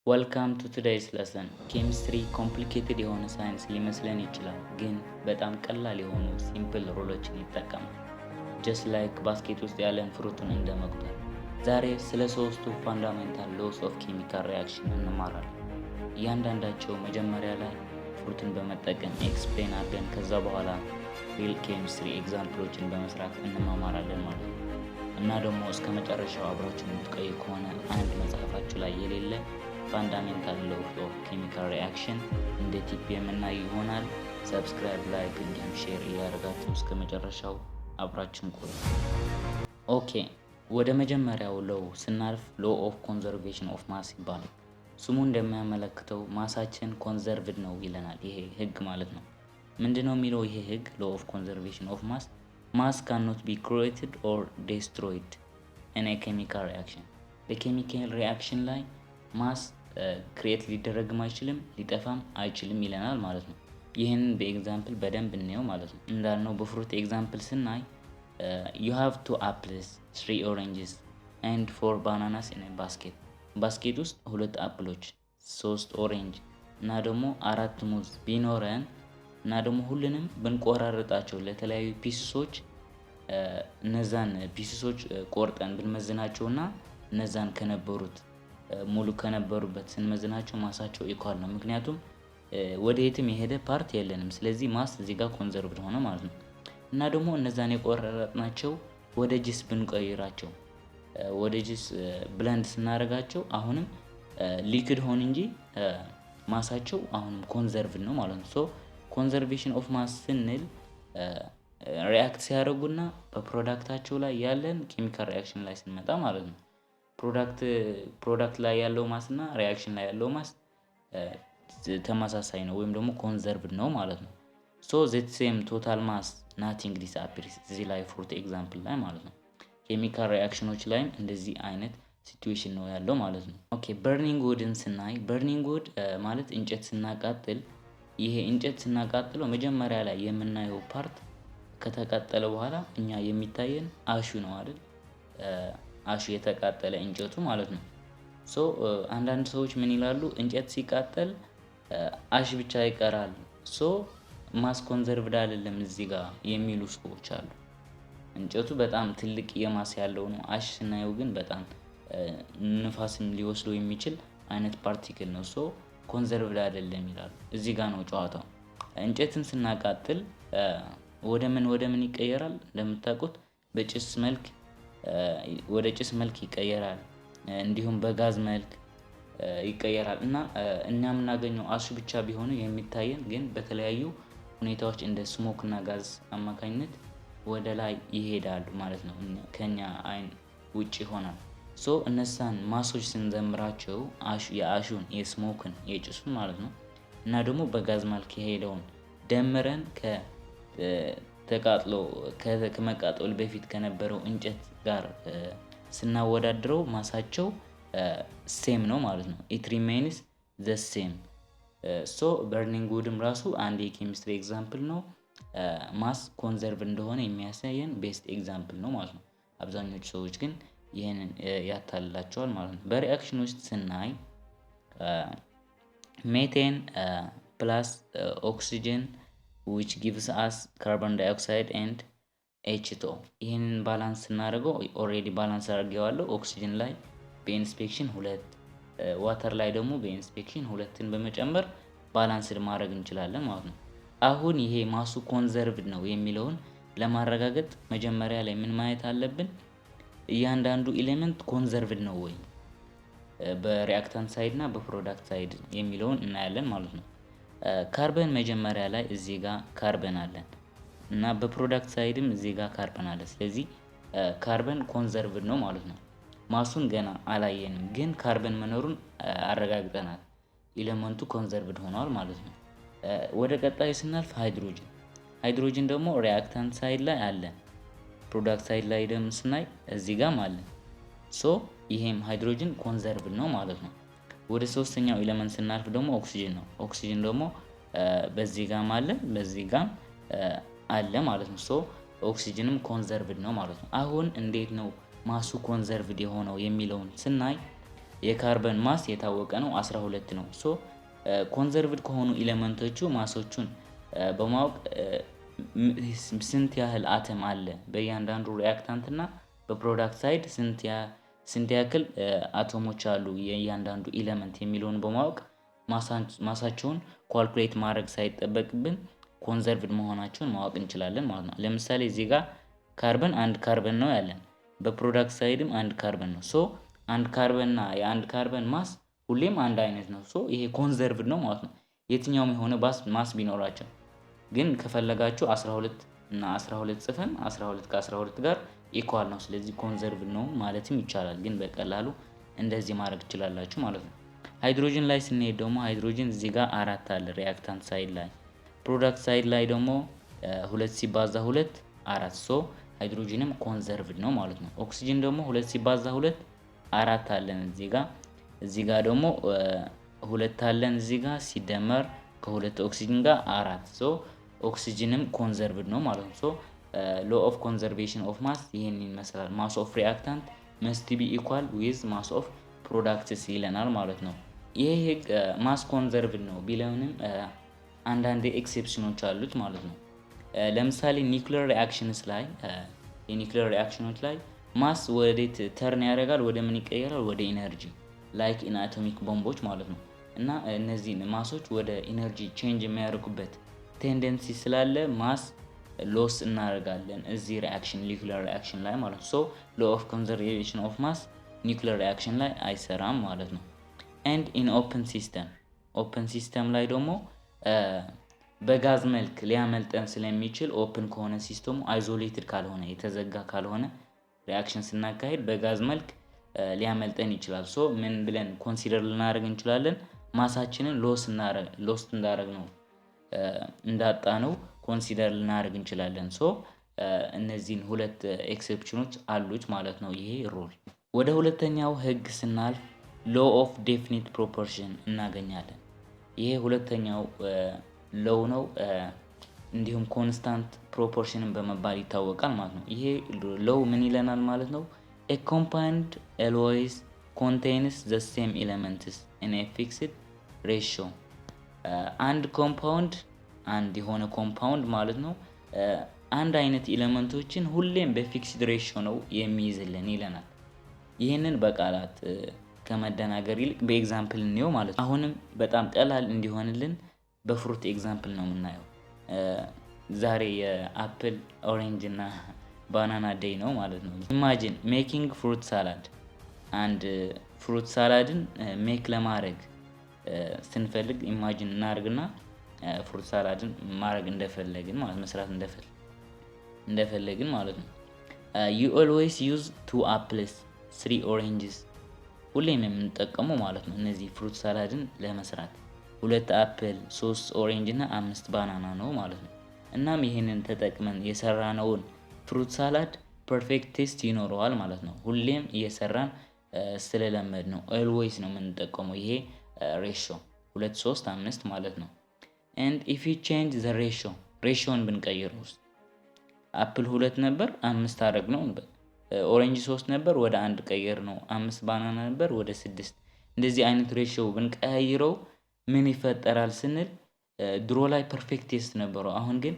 Welcome to today's lesson። Chemistry complicated የሆነ ሳይንስ ሊመስለን ይችላል፣ ግን በጣም ቀላል የሆኑ simple rule ኦችን ይጠቀማል። Just like basket ውስጥ ያለን fruit ኡን እንደ መቁጠር። ዛሬ ስለ ሶስቱ fundamental laws of chemical reaction እንማራለን። እያንዳንዳቸው መጀመሪያ ላይ fruit ን በመጠቀም explain አድርገን ከዛ በኋላ real chemistry example ኦችን በመስራት እንማማራለን ማለት ነው። እና ደግሞ እስከ መጨረሻው አብራችሁ የምትቆዩ ከሆነ አንድ መጽሐፋችሁ ላይ የሌለ fundamental law of chemical reaction እንደ tip የምናይ ይሆናል። Subscribe፣ like እንዲሁም share እያደረጋችሁ እስከ መጨረሻው አብራችሁን ቆዩ። Okay፣ ወደ መጀመሪያው law ስናልፍ law of conservation of mass ይባላል። ስሙ እንደሚያመለክተው mass ኣችን conserved ነው ይለናል። ይሄ ህግ ማለት ነው። ምንድነው የሚለው ይሄ ህግ? ሎ ኦፍ ኮንዘርቬሽን ኦፍ ማስ፣ ማስ ካኖት ቢ ክሪኤትድ ኦር ዴስትሮይድ ኢን ኤ ኬሚካል ሪአክሽን። በኬሚካል ሪአክሽን ላይ mass create ሊደረግም አይችልም፣ ሊጠፋም አይችልም ይለናል ማለት ነው። ይህንን በ example በደንብ እንየው ማለት ነው። እንዳልነው በ fruit example ስናይ you have two apples, three oranges and four bananas in basket። Basket ውስጥ ሁለት apple ኦች፣ ሶስት orange እና ደግሞ አራት ሙዝ ቢኖረን እና ደግሞ ሁሉንም ብንቆራርጣቸው ለተለያዩ pieces ኦች፣ እነዛን pieces ኦች ቆርጠን ብንመዝናቸው እና እነዛን ከነበሩት ሙሉ ከነበሩበት ስንመዝናቸው mass ኣቸው equal ነው። ምክንያቱም ወደ የትም የሄደ part የለንም። ስለዚህ mass እዚህ ጋር conserved ሆነ ማለት ነው። እና ደግሞ እነዛን የቆረጥናቸው ወደ ጅስ ብንቀይራቸው፣ ወደ juice blend ስናደርጋቸው አሁንም liquid ሆን እንጂ mass ኣቸው አሁንም conserved ነው ማለት ነው። So conservation of mass ስንል react ሲያደርጉና በ product ኣቸው ላይ ያለን chemical reaction ላይ ስንመጣ ማለት ነው። Product ላይ ያለው mass እና reaction ላይ ያለው mass ተመሳሳይ ነው ወይም ደግሞ conserved ነው ማለት ነው። So the same total mass, nothing disappears እዚህ ላይ fruit example ላይ ማለት ነው። Chemical reaction ኖች ላይም እንደዚህ አይነት situation ነው ያለው ማለት ነው። Okay፣ burning wood ን ስናይ፣ burning wood ማለት እንጨት ስናቃጥል፣ ይሄ እንጨት ስናቃጥለው መጀመሪያ ላይ የምናየው part ከተቃጠለ በኋላ እኛ የሚታየን ash ኡ ነው አይደል? Ash ኡ የተቃጠለ እንጨቱ ማለት ነው። So አንዳንድ ሰዎች ምን ይላሉ? እንጨት ሲቃጠል ash ብቻ ይቀራል፣ so mass conserved አይደለም እዚህ ጋር የሚሉ ሰዎች አሉ። እንጨቱ በጣም ትልቅ የ mass ያለው ነው። Ash ስናየው ግን በጣም ንፋስም ሊወስደው የሚችል አይነት particle ነው። So conserved አይደለም ይላሉ። እዚህ ጋር ነው ጨዋታው። እንጨትን ስናቃጥል ወደ ምን ወደ ምን ይቀየራል? እንደምታውቁት በጭስ መልክ ወደ ጭስ መልክ ይቀየራል። እንዲሁም በጋዝ መልክ ይቀየራል እና እኛ የምናገኘው ash ኡ ብቻ ቢሆኑ የሚታየን ግን በተለያዩ ሁኔታዎች እንደ smoke እና ጋዝ አማካኝነት ወደ ላይ ይሄዳሉ ማለት ነው። ከኛ አይን ውጭ ይሆናል። So እነሳን mass ኦች ስንደምራቸው የአሹን፣ የስሞክን፣ የጭሱን ማለት ነው እና ደግሞ በጋዝ መልክ የሄደውን ደምረን ከተቃጥሎ ከመቃጠሉ በፊት ከነበረው እንጨት ጋር ስናወዳድረው mass ኣቸው same ነው ማለት ነው። It remains the same። So burning wood ም ራሱ አንድ የ chemistry example ነው። Mass conserve እንደሆነ የሚያሳየን best example ነው ማለት ነው። አብዛኞቹ ሰዎች ግን ይህንን ያታልላቸዋል ማለት ነው። በ reaction ውስጥ ስናይ methane plus oxygen, which gives us carbon dioxide and H2O። ይህንን balance ስናደርገው already balance አድርጌዋለሁ። ኦክሲጅን ላይ በ inspection ሁለት፣ water ላይ ደግሞ በ inspection ሁለትን በመጨመር balanced ማድረግ እንችላለን ማለት ነው። አሁን ይሄ mass ኡ conserved ነው የሚለውን ለማረጋገጥ መጀመሪያ ላይ ምን ማየት አለብን? እያንዳንዱ element conserved ነው ወይ በ reactant side እና በ product side የሚለውን እናያለን ማለት ነው። ካርበን መጀመሪያ ላይ እዚህ ጋር ካርበን አለን እና በ product side ም እዚህ ጋር ካርበን አለ። ስለዚህ carbon conserved ነው ማለት ነው። Mass ኡን ገና አላየንም፣ ግን ካርበን መኖሩን አረጋግጠናል። Element ኡ conserved ሆኗል ማለት ነው። ወደ ቀጣዩ ስናልፍ hydrogen፣ hydrogen ደግሞ reactant side ላይ አለ፣ product side ላይ ደግሞ ስናይ እዚህ ጋም አለ። So ይሄም hydrogen conserved ነው ማለት ነው። ወደ ሶስተኛው element ስናልፍ ደግሞ ኦክሲጅን ነው። ኦክሲጅን ደግሞ በዚህ ጋም አለ፣ በዚህ ጋም አለ ማለት ነው። So oxygen ም conserved ነው ማለት ነው። አሁን እንዴት ነው mass ኡ conserved የሆነው የሚለውን ስናይ የ carbon mass የታወቀ ነው፣ 12 ነው። So conserved ከሆኑ element ኦቹ mass ኦቹን በማወቅ ስንት ያህል አተም አለ በእያንዳንዱ reactant እና በ product side ስንት ያክል አቶሞች አሉ የእያንዳንዱ element የሚለውን በማወቅ mass ኣቸውን calculate ማድረግ ሳይጠበቅብን conserved መሆናቸውን ማወቅ እንችላለን ማለት ነው። ለምሳሌ እዚህ ጋር ካርበን አንድ ካርበን ነው ያለን፣ በ product side ም አንድ ካርበን ነው። So አንድ ካርበን እና የአንድ carbon mass ሁሌም አንድ አይነት ነው። So ይሄ conserved ነው ማለት ነው። የትኛውም የሆነ mass ቢኖራቸው ግን ከፈለጋችሁ 12 እና 12 ጽፈን 12 ከ12 ጋር equal ነው። ስለዚህ conserved ነው ማለትም ይቻላል። ግን በቀላሉ እንደዚህ ማድረግ ትችላላችሁ ማለት ነው። ሃይድሮጅን ላይ ስንሄድ ደግሞ ሃይድሮጅን እዚህ ጋር አራት አለ reactant side ላይ፣ product side ላይ ደግሞ ሁለት ሲባዛ ሁለት አራት። So hydrogen ም conserved ነው ማለት ነው። ኦክሲጅን ደግሞ ሁለት ሲባዛ ሁለት አራት አለን እዚህ ጋር ደግሞ ሁለት አለን እዚህ ጋር ሲደመር ከሁለት ኦክሲጅን ጋር አራት። So oxygen ም conserved ነው ማለት ነው። So law of conservation of mass ይህን ይመስላል። Mass of reactant must be equal with mass of products ይለናል ማለት ነው። ይህ ህግ mass conserved ነው ቢለውንም አንዳንድ exception ኖች አሉት ማለት ነው። ለምሳሌ nuclear reactions ላይ፣ የ nuclear reaction ኖች ላይ mass ወዴት turn ያደርጋል? ወደ ምን ይቀየራል? ወደ energy፣ like in atomic ቦምቦች ማለት ነው። እና እነዚህን mass ኦች ወደ energy change የሚያደርጉበት tendency ስላለ mass loss እናደርጋለን እዚህ reaction፣ nuclear reaction ላይ ማለት ነው። So law of conservation of mass nuclear reaction ላይ አይሰራም ማለት ነው። And in open system፣ open system ላይ ደግሞ በጋዝ መልክ ሊያመልጠን ስለሚችል open ከሆነ system ኡ፣ isolated ካልሆነ፣ የተዘጋ ካልሆነ reaction ስናካሄድ በጋዝ መልክ ሊያመልጠን ይችላል። So ምን ብለን consider ልናደርግ እንችላለን? Mass ኣችንን loss እንዳደረግነው፣ እንዳጣነው consider ልናደርግ እንችላለን። So እነዚህን ሁለት exception ኖች አሉት ማለት ነው ይሄ rule። ወደ ሁለተኛው ህግ ስናልፍ law of definite proportion እናገኛለን። ይሄ ሁለተኛው law ነው። እንዲሁም constant proportion ን በመባል ይታወቃል ማለት ነው። ይሄ law ምን ይለናል ማለት ነው? A compound always contains the same elements in a fixed ratio። አንድ compound፣ አንድ የሆነ compound ማለት ነው፣ አንድ አይነት element ኦችን ሁሌም በ fixed ratio ነው የሚይዝልን ይለናል። ይህንን በቃላት ከመደናገር ይልቅ በ example እንየው ማለት ነው። አሁንም በጣም ቀላል እንዲሆንልን በ fruit example ነው የምናየው። ዛሬ የ apple፣ orange እና banana day ነው ማለት ነው። Imagine making fruit salad። አንድ fruit salad ን make ለማድረግ ስንፈልግ imagine እናደርግና fruit salad ን ማድረግ እንደፈለግን ማለት፣ መስራት እንደፈለግን ማለት ነው። You always use two apples, three oranges፣ ሁሌም የምንጠቀመው ማለት ነው። እነዚህ fruit salad ን ለመስራት ሁለት apple፣ ሶስት orange እና አምስት banana ነው ማለት ነው። እናም ይህንን ተጠቅመን የሰራነውን fruit salad perfect taste ይኖረዋል ማለት ነው። ሁሌም እየሰራን ስለለመድነው always ነው የምንጠቀመው ይሄ ratio ሁለት፣ ሶስት፣ አምስት ማለት ነው። And if you change the ratio፣ ratio ን ብንቀይረው ውስጥ apple ሁለት ነበር አምስት አደረግነው፣ orange ሶስት ነበር ወደ አንድ ቀየርነው፣ አምስት banana ነበር ወደ ስድስት፣ እንደዚህ አይነት ratio ብንቀያይረው ምን ይፈጠራል ስንል ድሮ ላይ perfect taste ነበረው። አሁን ግን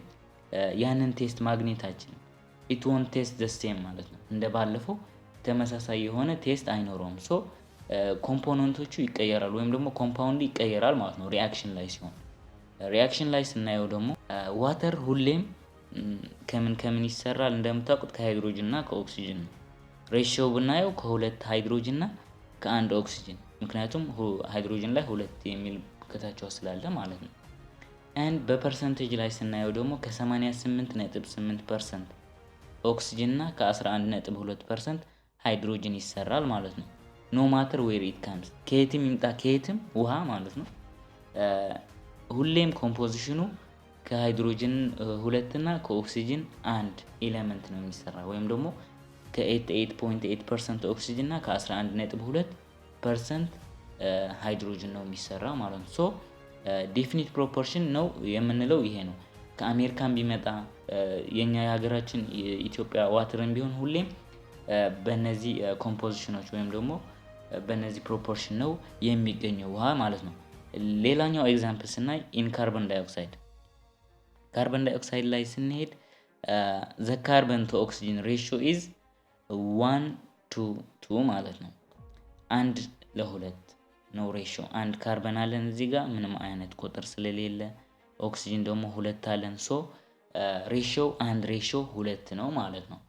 ያንን taste ማግኘት አንችልም። It won't taste the same ማለት ነው። እንደ ባለፈው ተመሳሳይ የሆነ taste አይኖረውም። So component ኦቹ ይቀየራሉ ወይም ደግሞ compound ኡ ይቀየራል ማለት ነው reaction ላይ ሲሆን። Reaction ላይ ስናየው ደግሞ water ሁሌም ከምን ከምን ይሰራል? እንደምታውቁት ከሃይድሮጅን እና ከኦክሲጅን ነው። Ratio ብናየው ከሁለት ሃይድሮጅን እና ከአንድ ኦክሲጅን፣ ምክንያቱም ሃይድሮጅን ላይ ሁለት የሚል ከታቿ ስላለ ማለት ነው። And በ percentage ላይ ስናየው ደግሞ ከ88.8% ኦክሲጅን እና ከ11.2% ሃይድሮጅን ይሰራል ማለት ነው። No matter where it comes፣ ከየትም ይምጣ ከየትም ውሃ ማለት ነው፣ ሁሌም composition ኑ ከሃይድሮጅን ሁለት እና ከኦክሲጅን አንድ element ነው የሚሰራ ወይም ደግሞ ከ88.8% ኦክሲጅን እና ከ11.2% ሃይድሮጅን ነው የሚሰራ ማለት ነው። So definite proportion ነው የምንለው ይሄ ነው። ከአሜሪካን ቢመጣ፣ የኛ የሀገራችን የኢትዮጵያ water ን ቢሆን ሁሌም በእነዚህ composition ኖች ወይም ደግሞ በእነዚህ proportion ነው የሚገኘው ውሃ ማለት ነው። ሌላኛው example ስናይ in carbon dioxide፣ carbon dioxide ላይ ስንሄድ the carbon to oxygen ratio is 1 to 2 ማለት ነው። 1:2 ነው ratio። አንድ ካርበን አለን እዚህ ጋር ምንም አይነት ቁጥር ስለሌለ፣ ኦክሲጅን ደግሞ ሁለት አለን። So ratio ው 1 ratio 2 ነው ማለት ነው።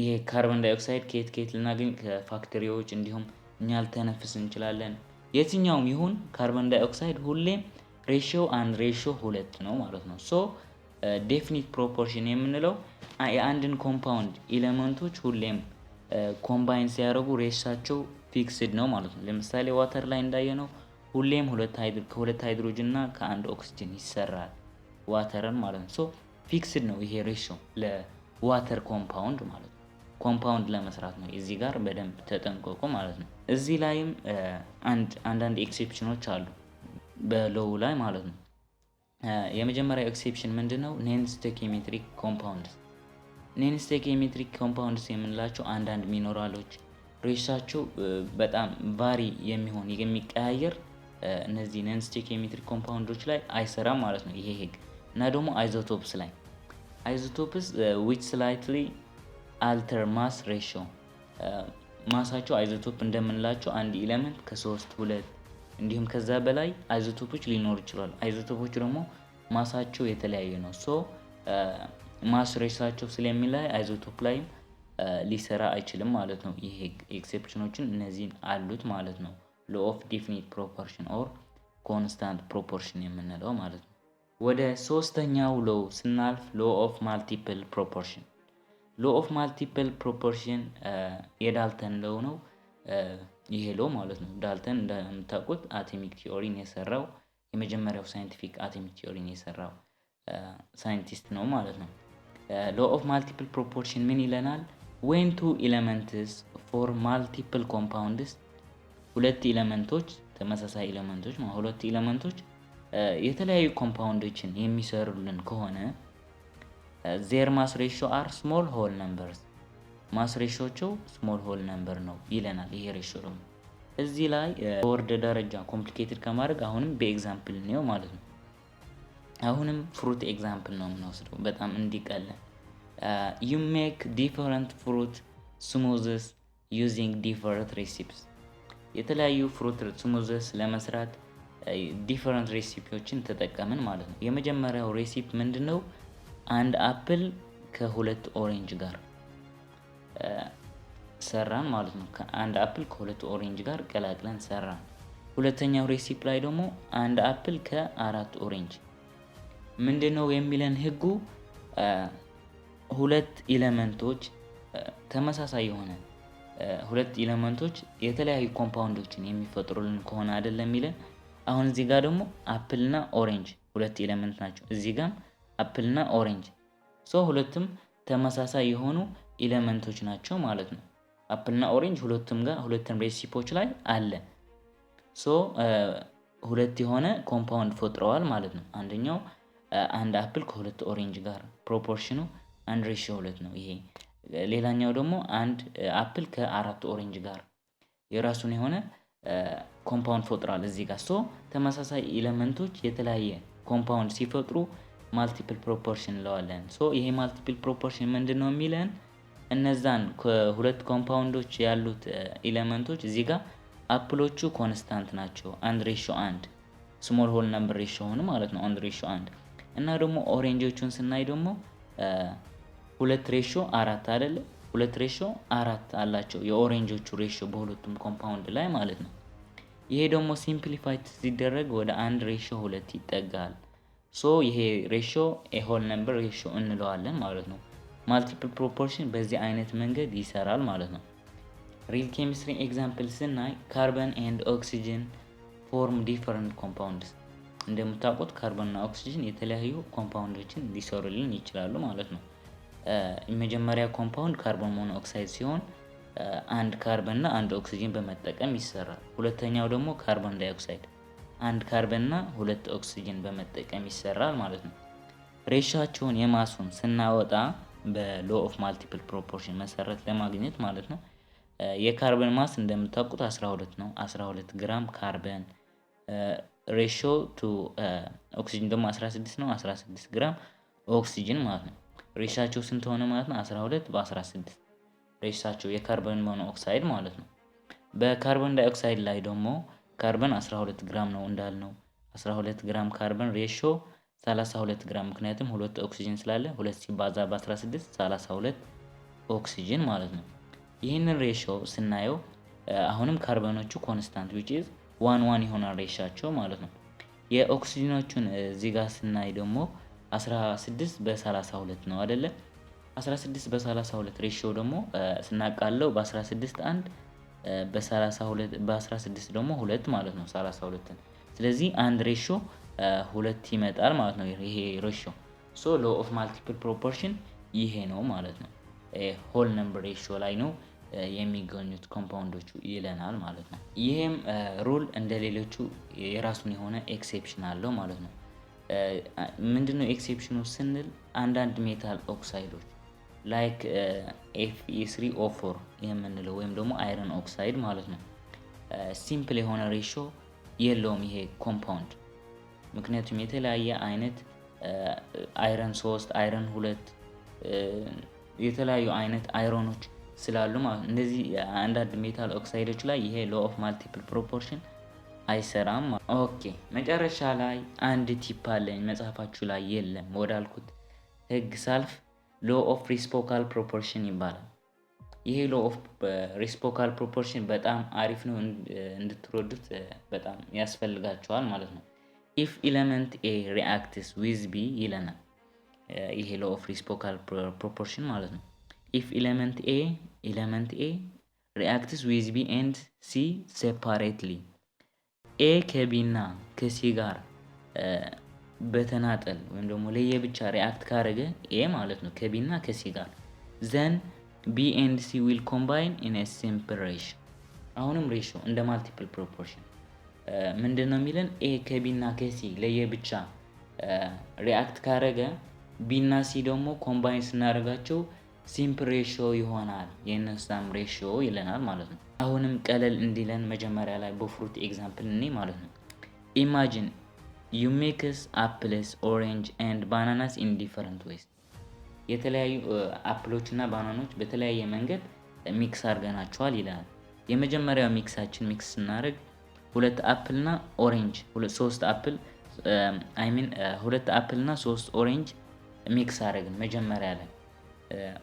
ይሄ carbon dioxide ከየት ከየት ልናገኝ፣ ከ factory ዎች እንዲሁም እኛ ልተነፍስ እንችላለን። የትኛውም ይሁን carbon dioxide ሁሌም ratio 1 ratio 2 ነው ማለት ነው። So definite proportion የምንለው የአንድን compound element ኦች ሁሌም combine ሲያደርጉ ratio ኣቸው fixed ነው ማለት ነው። ለምሳሌ water ላይ እንዳየነው ሁሌም ከሁለት ሃይድሮጅን እና ከአንድ ኦክሲጅን ይሰራል water ን ማለት ነው። So fixed ነው ይሄ ratio ለ water compound ማለት ነው። Compound ለመስራት ነው። እዚህ ጋር በደንብ ተጠንቀቁ ማለት ነው። እዚህ ላይም አንዳንድ exception ኖች አሉ በ law ላይ ማለት ነው። የመጀመሪያው exception ምንድን ነው? Non stoichiometric compounds። Non stoichiometric compounds የምንላቸው አንዳንድ mineral ኦች ratio ኣቸው በጣም vary የሚሆን፣ የሚቀያየር፣ እነዚህ non stoichiometric compound ኦች ላይ አይሰራም ማለት ነው ይሄ ህግ። እና ደግሞ isotopes ላይ፣ isotopes which slightly alter mass ratio፣ mass ኣቸው፣ isotope እንደምንላቸው አንድ element ከሶስት፣ ሁለት እንዲሁም ከዛ በላይ isotope ኦች ሊኖሩ ይችላሉ። Isotope ኦች ደግሞ mass ኣቸው የተለያየ ነው። So mass ratio ኣቸው ስለሚለያይ isotope ላይም ሊሰራ አይችልም ማለት ነው። ይሄ exception ኖችን እነዚህን አሉት ማለት ነው። Law of definite proportion or constant proportion የምንለው ማለት ነው። ወደ ሶስተኛው law ስናልፍ law of multiple proportion። Law of multiple proportion የዳልተን law ነው። ይሄ law ማለት ነው። ዳልተን እንደምታውቁት atomic theory ን የሰራው፣ የመጀመሪያው scientific atomic theory ን የሰራው scientist ነው ማለት ነው። Law of multiple proportion ምን ይለናል? When two elements form multiple compounds፣ ሁለት element ኦች፣ ተመሳሳይ element ኦች፣ ሁለት element ኦች የተለያዩ compound ኦችን የሚሰሩልን ከሆነ their mass ratio are small whole numbers፣ mass ratio ኣቸው small whole number ነው ይለናል። ይሄ ratio ደግሞ እዚህ ላይ በ word ደረጃ complicated ከማድረግ አሁንም በ example ነው ማለት ነው። አሁንም fruit example ነው የምንወስደው በጣም እንዲቀለን። You make different fruit smoothies using different recipes። የተለያዩ fruit smoothies ለመስራት different recipe ዎችን ተጠቀምን ማለት ነው። የመጀመሪያው recipe ምንድን ነው? አንድ apple ከሁለት orange ጋር ሰራን ማለት ነው። ከአንድ apple ከሁለት orange ጋር ቀላቅለን ሰራን። ሁለተኛው recipe ላይ ደግሞ አንድ apple ከአራት orange። ምንድን ነው የሚለን ህጉ? ሁለት element ኦች፣ ተመሳሳይ የሆነ ሁለት element ኦች የተለያዩ compound ኦችን የሚፈጥሩልን ከሆነ አይደለም የሚለን። አሁን እዚህ ጋር ደግሞ apple ና orange ሁለት element ናቸው። እዚህ ጋም apple ና orange፣ so ሁለቱም ተመሳሳይ የሆኑ element ኦች ናቸው ማለት ነው። Apple ና orange ሁለቱም ጋር፣ ሁለቱም recipe ዎች ላይ አለ። So ሁለት የሆነ compound ፈጥረዋል ማለት ነው። አንደኛው አንድ apple ከሁለት orange ጋር proportion ኑ 1 ratio 2 ነው ይሄ። ሌላኛው ደግሞ አንድ apple ከአራት orange ጋር የራሱን የሆነ compound ፈጥሯል እዚህ ጋር። So ተመሳሳይ element ኦች የተለያየ compound ሲፈጥሩ multiple proportion እንለዋለን። So ይሄ multiple proportion ምንድን ነው የሚለን? እነዛን ከሁለት compound ኦች ያሉት element ኦች፣ እዚህ ጋር apple ኦቹ constant ናቸው፣ 1 ratio 1 small whole number ratio ሆኑ ማለት ነው፣ 1 ratio 1። እና ደግሞ orange ኦቹን ስናይ ደግሞ 2 ratio 4 አይደለ? 2 ratio 4 አላቸው የ orange ኦቹ ratio በሁለቱም compound ላይ ማለት ነው። ይሄ ደግሞ simplified ሲደረግ ወደ 1 ratio 2 ይጠጋል። So ይሄ ratio a whole number ratio እንለዋለን ማለት ነው። Multiple proportion በዚህ አይነት መንገድ ይሰራል ማለት ነው። Real chemistry example ስናይ carbon and oxygen form different compounds። እንደምታውቁት ካርበን እና ኦክሲጅን የተለያዩ compound ኦችን ሊሰሩልን ይችላሉ ማለት ነው። የመጀመሪያ compound carbon monoxide ሲሆን አንድ ካርበን እና አንድ ኦክሲጅን በመጠቀም ይሰራል። ሁለተኛው ደግሞ carbon dioxide አንድ ካርበን እና ሁለት ኦክሲጅን በመጠቀም ይሰራል ማለት ነው። Ratio ኣቸውን የ mass ኡን ስናወጣ በ law of multiple proportion መሰረት ለማግኘት ማለት ነው። የ carbon mass እንደምታውቁት 12 ነው። 12 ግራም carbon ratio to oxygen ደግሞ 16 ነው። 16 ግራም ኦክሲጅን ማለት ነው። Ratio ኣቸው ስንት ሆነ ማለት ነው? 12 በ16 ratio ኣቸው የ carbon monoxide ማለት ነው። በ carbon dioxide ላይ ደግሞ ካርበን 12 ግራም ነው እንዳልነው፣ 12 ግራም carbon ratio 32 ግራም፣ ምክንያቱም ሁለት ኦክሲጅን ስላለ ሁለት ሲባዛ በ16 32 ኦክሲጅን ማለት ነው። ይህንን ratio ስናየው አሁንም carbon ኖቹ constant, which is 1 1 ይሆናል ratio ኣቸው ማለት ነው። የኦክሲጅኖቹን እዚህ ጋር ስናይ ደግሞ 16 በ32 ነው አይደለ? 16 በ32 ratio ደግሞ ስናቃለው በ16 አንድ፣ በ32 በ16 ደግሞ ሁለት ማለት ነው 32ን። ስለዚህ አንድ ratio ሁለት ይመጣል ማለት ነው። ይሄ ratio, so law of multiple proportion ይሄ ነው ማለት ነው። Whole number ratio ላይ ነው የሚገኙት compound ኦቹ ይለናል ማለት ነው። ይሄም rule እንደ ሌሎቹ የራሱን የሆነ exception አለው ማለት ነው። ምንድነው exception ኑ ስንል አንዳንድ metal oxide ኦች like Fe3O4 የምንለው ወይም ደግሞ iron oxide ማለት ነው። Simple የሆነ ratio የለውም ይሄ compound፣ ምክንያቱም የተለያየ አይነት iron 3፣ iron 2፣ የተለያዩ አይነት iron ኖች ስላሉ ማለት ነው። እንደዚህ አንዳንድ metal oxide ኦች ላይ ይሄ law of multiple proportion አይሰራም። Okay፣ መጨረሻ ላይ አንድ tip አለኝ፣ መጽሐፋችሁ ላይ የለም። ወዳልኩት ህግ ሳልፍ law of reciprocal proportion ይባላል። ይሄ law of reciprocal proportion በጣም አሪፍ ነው፣ እንድትረዱት በጣም ያስፈልጋችኋል ማለት ነው። If element A reacts with B ይለናል። ይሄ law of reciprocal proportion ማለት ነው። If element A reacts with B and C separately፣ A ከ B እና ከ C ጋር በተናጠል ወይም ደግሞ ለየብቻ react ካደረገ A ማለት ነው ከ B እና ከ C ጋር፣ then B and C will combine in simple ratio። አሁንም ratio እንደ multiple proportion ምንድን ነው የሚለን? A ከ B እና ከ C ለየብቻ react ካደረገ B እና C ደግሞ combine ስናደርጋቸው simple ratio ይሆናል የእነዛም ratio ይለናል ማለት ነው። አሁንም ቀለል እንዲለን መጀመሪያ ላይ በ fruit example እኔ ማለት ነው። Imagine you mix apples, orange and bananas in different ways። የተለያዩ apple ኦች እና banana ኖች በተለያየ መንገድ mix አድርገናቸዋል ይለናል። የመጀመሪያው mix ኣችን mix ስናደርግ ሁለት apple እና orange፣ ሶስት apple, I mean ሁለት apple እና ሶስት orange mix አደረግን መጀመሪያ ላይ።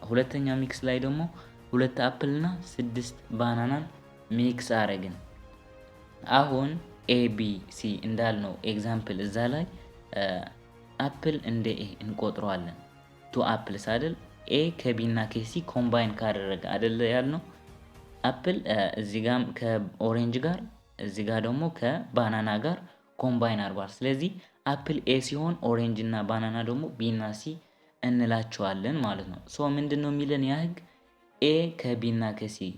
ሁለተኛው mix ላይ ደግሞ ሁለት apple እና ስድስት banana ን mix አረግን። አሁን A B C እንዳልነው example እዛ ላይ apple እንደ A እንቆጥረዋለን። Two apples አይደል? A ከ B እና ከ C combine ካደረገ አይደል ያልነው? Apple እዚህ ጋም ከ orange ጋር፣ እዚህ ጋር ደግሞ ከ banana ጋር combine አድርጓል። ስለዚህ apple A ሲሆን orange እና banana ደግሞ B እና C እንላቸዋለን ማለት ነው። So ምንድን ነው የሚለን ያ ህግ? A ከ B እና ከ C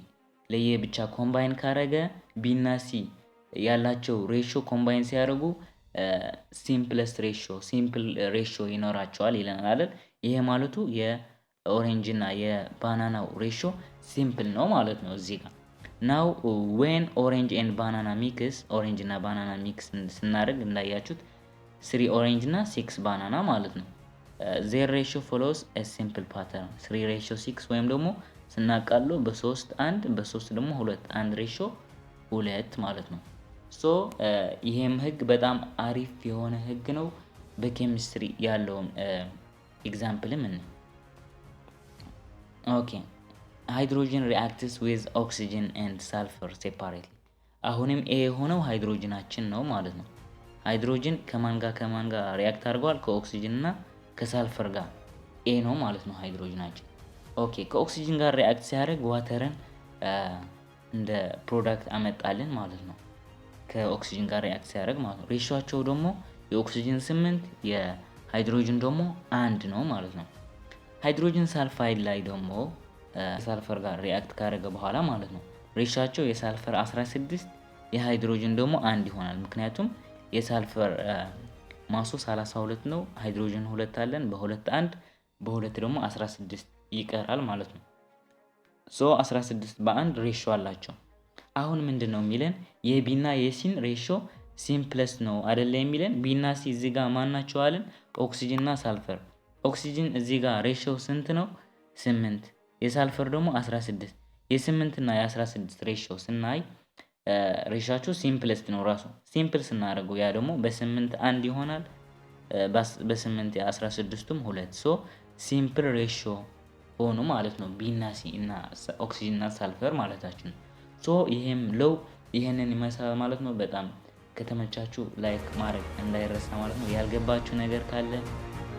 ለየብቻ combine ካረገ B እና C ያላቸው ratio combine ሲያደርጉ simplest ratio፣ simple ratio ይኖራቸዋል ይለናል አይደል? ይሄ ማለቱ የ orange እና የ banana ው ratio simple ነው ማለት ነው። እዚህ ጋር now when orange and banana mix፣ orange እና banana mix ስናደርግ እንዳያችሁት three orange እና six banana ማለት ነው። Their ratio follows simple pattern, 3 ratio 6 ወይም ደግሞ ስናቃለው በሶስት አንድ፣ በሶስት ደግሞ ሁለት፣ አንድ ratio ሁለት ማለት ነው። So ይሄም ህግ በጣም አሪፍ የሆነ ህግ ነው። በኬሚስትሪ ያለውን example ም እኔ። Okay, hydrogen reacts with oxygen and sulfur separately። አሁንም A የሆነው ሃይድሮጅናችን ነው ማለት ነው። ሃይድሮጅን ከማን ጋር ከማን ጋር react አድርገዋል? ከኦክሲጅን እና ከሳልፈር ጋር A ነው ማለት ነው ሃይድሮጅናችን። Okay፣ ከ ኦክሲጅን ጋር react ሲያደርግ water ን እንደ product አመጣልን ማለት ነው። ከኦክሲጅን ጋር react ሲያደርግ ማለት ነው። Ratio ኣቸው ደግሞ የኦክሲጅን 8 የሃይድሮጅን ደግሞ አንድ ነው ማለት ነው። Hydrogen sulfide ላይ ደግሞ ሳልፈር ጋር react ካደረገ በኋላ ማለት ነው ratio ኣቸው የ sulfur 16 የሃይድሮጅን ደግሞ አንድ ይሆናል። ምክንያቱም የ sulfur mass ኡ 32 ነው፣ ሃይድሮጅን ሁለት አለን፣ በሁለት አንድ፣ በሁለት ደግሞ 16 ይቀራል ማለት ነው። So 16 በአንድ ratio አላቸው። አሁን ምንድን ነው የሚለን? የ B ና የ C ን ratio simplest ነው አደለ የሚለን። B ና C እዚህ ጋር ማናቸው አለን? ኦክሲጅን እና ሳልፈር። ኦክሲጅን እዚህ ጋር ratio ስንት ነው? 8። የሳልፈር ደግሞ 16። የ8 እና የ16 ratio ስናይ ratio ኣቸው simplest ነው ራሱ simple ስናደርገው ያ ደግሞ በስምንት አንድ ይሆናል። በስምንት የ16ቱም ሁለት፣ so simple ratio ሆኑ ማለት ነው። B ና C እና ኦክሲጅን እና ሳልፈር ማለታችን ነው። So ይሄም law ይሄንን ይመስላል ማለት ነው። በጣም ከተመቻችሁ like ማድረግ እንዳይረሳ ማለት ነው። ያልገባችሁ ነገር ካለ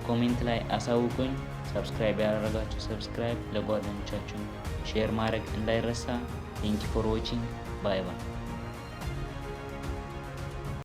comment ላይ አሳውቁኝ። Subscribe ያላደረጋችሁ subscribe፣ ለጓደኞቻችሁ share ማድረግ እንዳይረሳ። Thank you for watching. Bye bye.